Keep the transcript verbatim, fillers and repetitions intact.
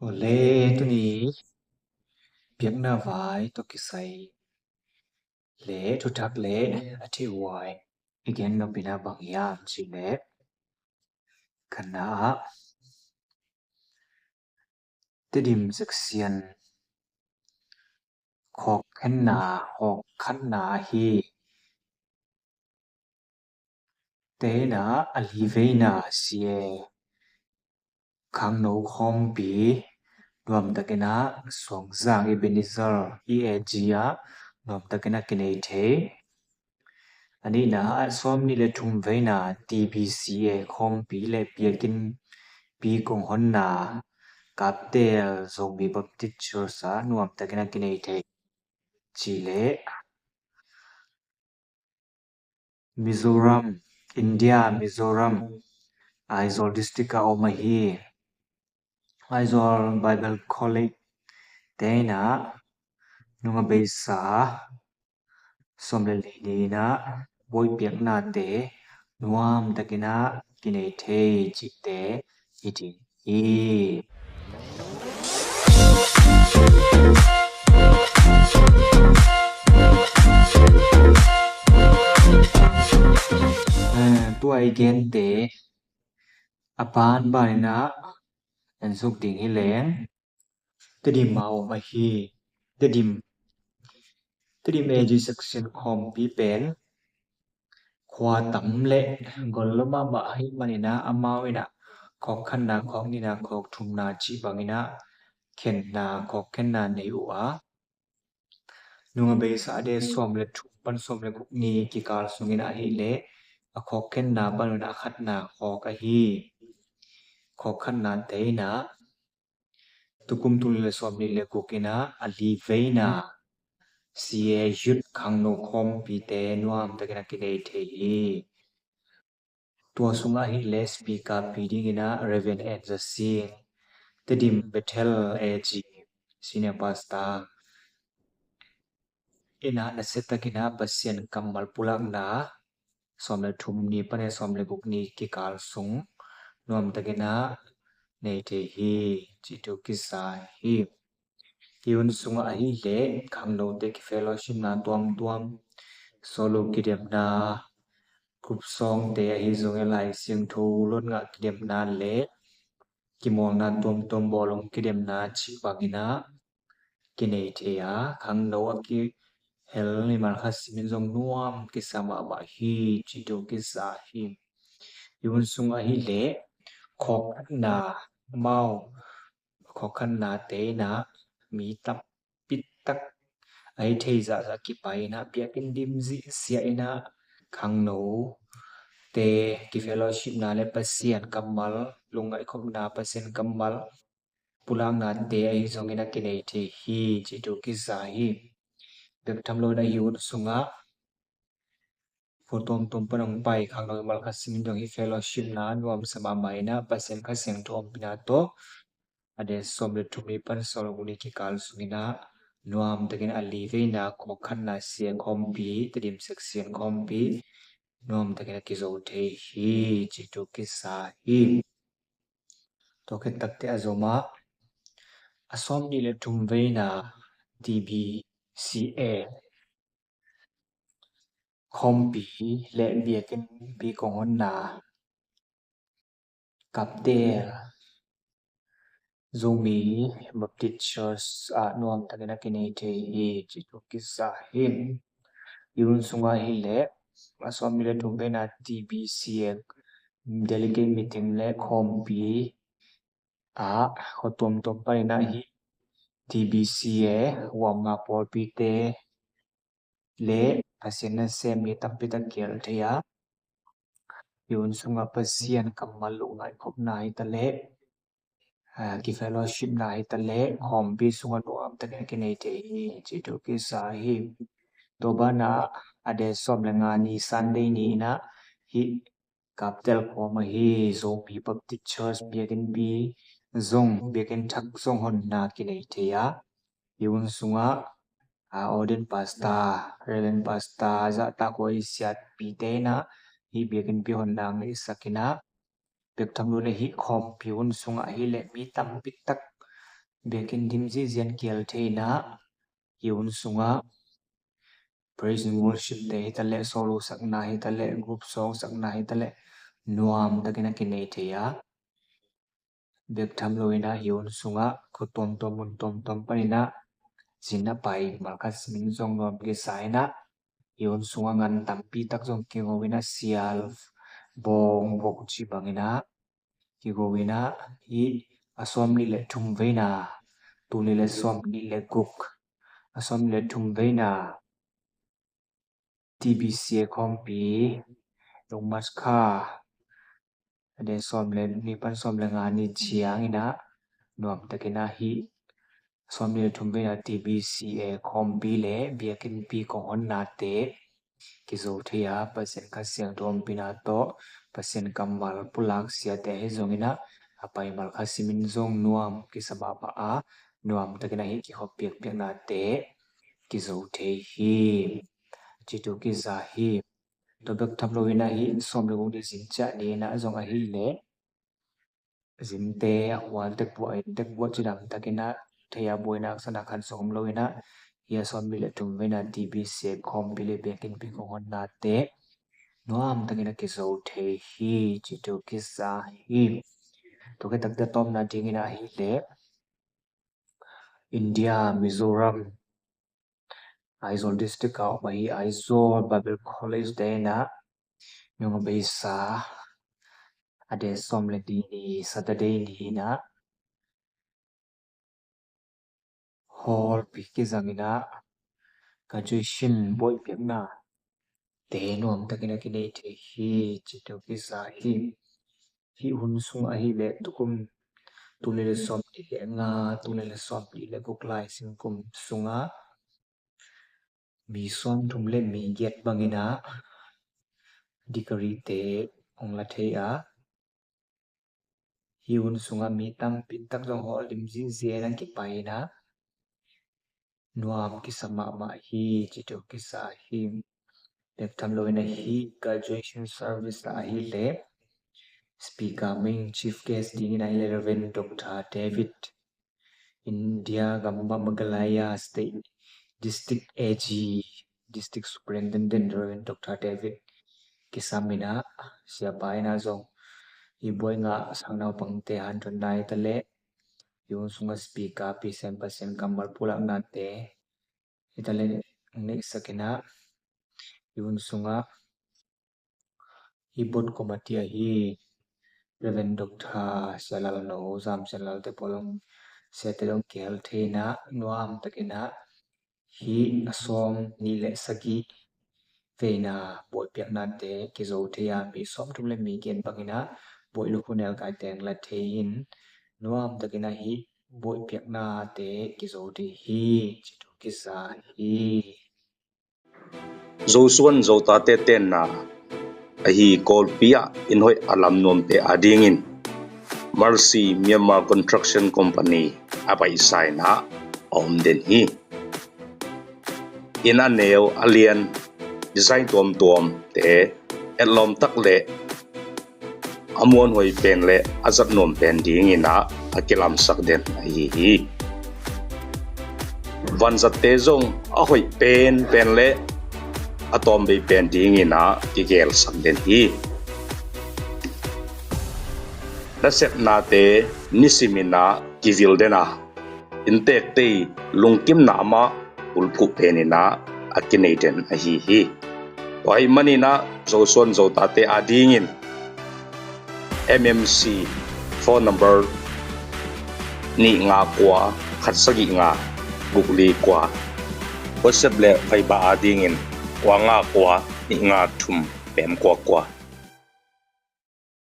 Awle, tuni biakna vai tawh kisai le thuthak le a theih vai i gen nopna bang hiam cih leh, khatna ah Tedim section khawkkhenna, khawkkhatna ahi. Teina a liveina C A khangno khawmpi nuamtakin a Suangzang Ebenezer E A G ah nuamtakin a kinei thei. A nihna ah sawmnih le thum veina T B C A khawmpi le biakinnpi kong honna Kaptel Zomi Baptist Church ah nuamtakin a kinei thei. Cih leh Mizoram, India, Mizoram, Aizawl District ah om ahi. Aizawl Bible College teina nung a beisa sawm le li ni-in a buai piaknate nuamtakin a kinei thei cihte hi ding hi. Eh, tua i gente a banbanin a en suk ding hi leng Tedim a om ahi. Tedim, Tedim A G section khawmpi pen khua tam le gol lo mahmah ahih manin a amau in a khawkkhatna, khawknihna, khawkthumna cih bangin a khenna, khawkkhenna nei uh a, nung a beisa a de sawm le thum pan sawm le guk ni kikal sungin ahih leh a khawkkhenna pan un a khatna khawk ahi. Khawkkhatna teina tukum tul le sawmnih le guk in a a liveina C A Youth khangno khawmpite nuamtakin a kinei thei hi. Tua sungah ahih leh speaker pi dingin a Reverend Enza Sing, Tedim Bethel A G Senior Pastor in a nasiatakin a Pasian kammal pulakna sawm le thum ni pan a sawm le guk ni kikal sung nuamtakin a nei thei hi, cih thu kisa hi. Hi hun sungah ahih leh khangnote kifellowshipna tuamtuam, solo kidemna, group songte ahi zongin Lai Siangtho lotngah kidemna le kimawlna tuamtuam, bawlung kidemna cih bangin a kinei thei a, khangno a kihel mimal khat simin zong nuam kisa mahmah hi, cih thu kisa hi. Hi hun sungah ahih leh khawkkhatna, amau khawkkhatnate in a mi tampi tak a hi thei zahzah kipai in a biakinn dim zihziah in a khangnote kifellowshipna le Pasian kammal lungngaihkhopna, Pasian kammal pulaknate ahi zongin a kinei thei hi, cih thu kisa hi. Bek tham lo in a hi hun sungah khua tuamtuam pan hong pai khangno mimal khat simin zong hih fellowshipna nuamsa mahmah in a Pasian Kha Siangtho ompihna tawh a de sawm le thum ni pan sawm le guk ni kikal sungin a nuamtakin a liveina khawkkhatna C A khawmpi, Tedim section khawmpi nuamtakin a kizo thei hi, cih thu kisa hi. Tua khit takteh a zomah a sawmnih le thum veina T B C A khawmpi le biakinnpi kong honna Kaptel Zomi Baptist Church ah nuamtakin a kinei thei hi, cih thu kisa hi. Hi hun sungah ahih leh a sawmnih le thum veina T B C A delegate meeting le khawmpi ah khua tuamtuam panin a hih T B C A huamnga pawlpite le Pasian nasem mi tampi tak kihel thei a, hi hun sungah Pasian kammal lungngaihkhopna hi ta leh, ah, kifellowshipna hi ta leh khawmpi sungah nuamtakin a kinei thei hi, cih thu kisa hi. Tua banah a de sawm le nga ni Sunday ni in a hih Kaptel khua mah hi Zomi Baptist Church biakinnpi zong, biakinn thak zong honna kinei thei a, hi hun sungah, ah, ordained pastor, Reverend Pastor zahtak huai siatpite in a hih biakinnpi honna ngaihsak in a, bek tham lo in a hih khawmpi hun sungah ahih leh mi tampi tak Biakinn dim ziahziah in kial thei in ah, hih hun sungah praise and worship te hi taleh, solo sakna hi taleh, group song sakna hi taleh, nuam takin a kinei thei a. Bek tham lo in ah hih hun sungah khua tuamtuam, mun tuamtuam panin ah zin a pai malkhat simin zong nuam kisa in ah, hih hun sungah ngan tampi tak zong kigo in ah, sial, bawng, bawk cih bangin ah kigo in ah, hih a sawmnih le thum veina, tul nih le sawmnih le guk, a sawmnih le thum veina T B C A khawmpi, Lungmas kha, a date sawm le nih pan sawm le nga ni ciangin ah, nuam takin ah hih sawmnih le thum veina T B C A khawmpi le biakinnpi kong honnate kizo thei a, Pasian Kha Siangtho ompihna tawh, Pasian kammal pulak siate ahi zongin ah, a pai malkhat simin zong nuam kisa mahmah a, nuam takin ah hih kikhop piakpiaknate kizo thei hi. Cih thu kiza hi. Tua bek tham lo in ah hih sawm le guk ni zin ciah ni in ah zong ahih leh, zinte a hual tek buah, a in tek buah cidam takin ah thei a, buaina haksa khat zong om lo in ah, hih a sawmnih le thum veina T B C A khawmpi le biakinnpi kong honnate nuam takin ah kizo thei hi, cih thu kiza hi. Tua khit teh a tawpna dingin ah ahih leh, India, Mizoram, Aizawl district a om ahi Aizawl Bible College te in ah, nung a beisa, a date sawm le nih ni, Saturday ni in ah, hall pi kizang in ah, graduation buaih piaknate nuam takin a kinei thei hi, cih thu kiza hi. Hih hun sung ahih leh tukum, tul nih le sawmnih le nga, tul nih le sawmnih le guk lai singkum sungah mi sawmthum le mi giat bangin ah degree te hong la thei a, hih hun sungah mi tampi tak zong hall dim ziahziah in a kipai in ah, nuam kisa mahmah hi, cih thu kiza hi. Bek tham lo in ah hih graduation service ah ahih leh, speaker, main chief guest dingin ahih leh Reverend Doctor David, India gam bang Meghalaya State District A G, District Superintendent Reverend Doctor David kisam in ah, siapa in ah zong hih buai ngah sang naupangte hanthawnna hi taleh, hih hun sungah speaker pi sem, Pasian kammal pulaknate hi taleh, neihsak in ah, hih hun sungah hih board committee ahi Reverend Doctor Sia Lal No, Zam Sia Lal te pawl zong, siate zong kihel thei in ah, nuam takin ah hih a sawmnih le sagih veina buaih piaknate kizo thei a, mi sawmthum le mi giat bangin ah buaih lukhu nelkaite hong la thei in, nuam takin ah hih buaih piaknate kizo thei hi, cih thu kiza hi. Zosuan Zotate tenna ahi Kawlpi ah inn hoih a lam nuamte adingin Mercy Myanmar Construction Company a paisa in ah a om den hi. Inn a neu a lian, design tuamtuamte, etlawm tak le a muanhuai pen le a zat nuam pen dingin ah a kilamsak den ahi hi. Vanzatte zong a hoih penpen le a tawmvei pen dingin ah kigelsak den hi. Nasepnate nisimin ah kivil den a, inntekte lungkimna mah bulphuh penin ah a kinei den ahi hi. Tua ahih manin ah Zosuan Zotate adingin M M C phone number nih nga kua khat sagih nga guk li kua, WhatsApp le Viber adingin kua nga kua nih nga thum pem kua kua.